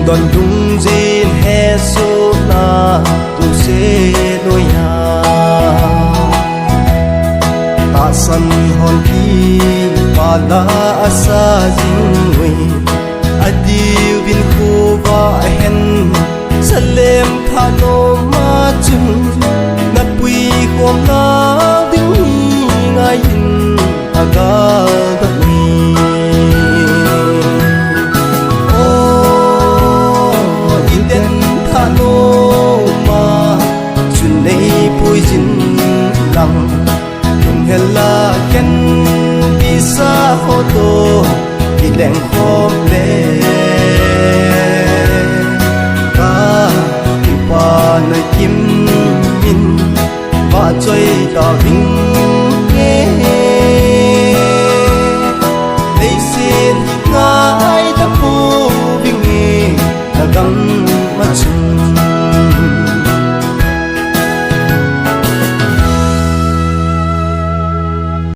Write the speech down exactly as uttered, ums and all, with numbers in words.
Don lungjin hesohna tuse noiya, tahsan hon kipa la asa jing ui. Adiuvin khovah hen salem thah nom a chun, napuikhomna ding hi ngaiyin agal dot ni. O, iden thah nom a chun neipuijin lang, lunghel a ken visa ho toh kilengkhom le, ka kipana kimin vahchoi tauvin.